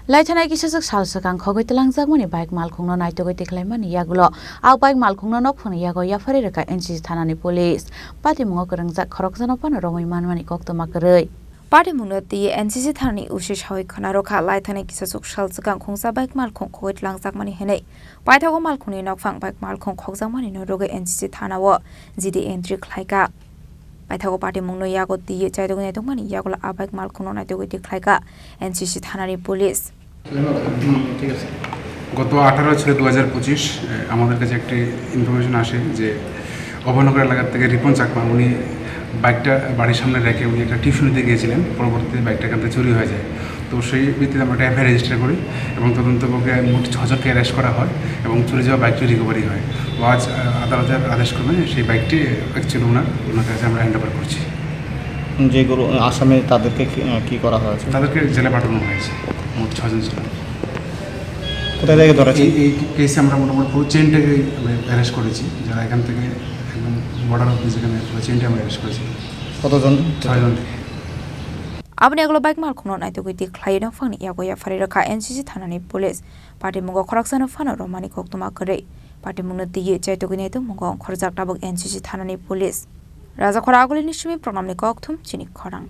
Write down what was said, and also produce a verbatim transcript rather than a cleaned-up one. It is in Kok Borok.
Laithanai kisaswk sal swkang khogwi twlangjakmani bike malkhungno naitugwi tikhlaimani yagulo a bike malkhungno nokphangni yago yapharwi rwkha N C C thanani police. Patimungo kwrwngjak khoroksano phano romwi manmani koktwma kwrwi. Patimungno twiwi N C C thanani O C sawi khwna rwkha, laithanai kisaswk sal swkang khungsa bike malkhung khogwi twlangjakmani hwnwi. Paithago malkhungni nokphang bike malkhung khokjakmanino rwgwi N C C thanao G D entry khlaikha. Paithago patimungno yago twiwi chaitugwi naitugmani yagulo a bike malkhungno naitugwi tikhlaikha N C C thanani police. ঠিক আছে। গত আঠারো ছয় দু হাজার পঁচিশ, এ, আমাদের কাছে একটি ইনফরমেশন আসে যে অভয়নগর এলাকা থেকে রিপন চাকমা, উনি বাইকটা বাড়ির সামনে রেখে উনি একটা টিউশন দিতে গিয়েছিলেন, পরবর্তীতে বাইকটা এখান থেকে চুরি হয়ে যায়। তো সেই ভিত্তিতে আমরা একটা এফআইআর রেজিস্টার করি এবং তদন্ত প্রক্রিয়ায় মোট ছজনকে অ্যারেস্ট করা হয় এবং চুরি যাওয়া বাইকটি রিকভারি হয়। তো আজ, আহ, আদালতের আদেশ ক্রমে সেই বাইকটি অ্যাকচুয়ালি ওনার, ওনার কাছে আমরা হ্যান্ড ওভার করছি। যেগুলো আসামে তাদেরকে কি, আহ, কি করা হয়েছে? তাদেরকে জেলে পাঠানো হয়েছে, মোট ছজন ছিল। কোথা থেকে ধরেছেন? এই, এই কেসে আমরা মোটামুটি পুরো চেনটাকে আমরা অ্যারেস্ট করেছি, যারা এখান থেকে একদম বর্ডার অব্দি যেখানে পুরো চেনটা আমরা অ্যারেস্ট করেছি। কতজন? ছয়জন। Aboni yagulo bike malkhungno naitugwi tikhlaiwi nokphangni yago yapharwi rwkha N C C thanani police. Patimungo khoroksano phano romani koktwma kwrwi. Patimungno twiwi chaitugwi naitugmungo ongkhorjak tabuk N C C thanani police. Rajakhora Agulini simi Pranamni kokthum chini khorang.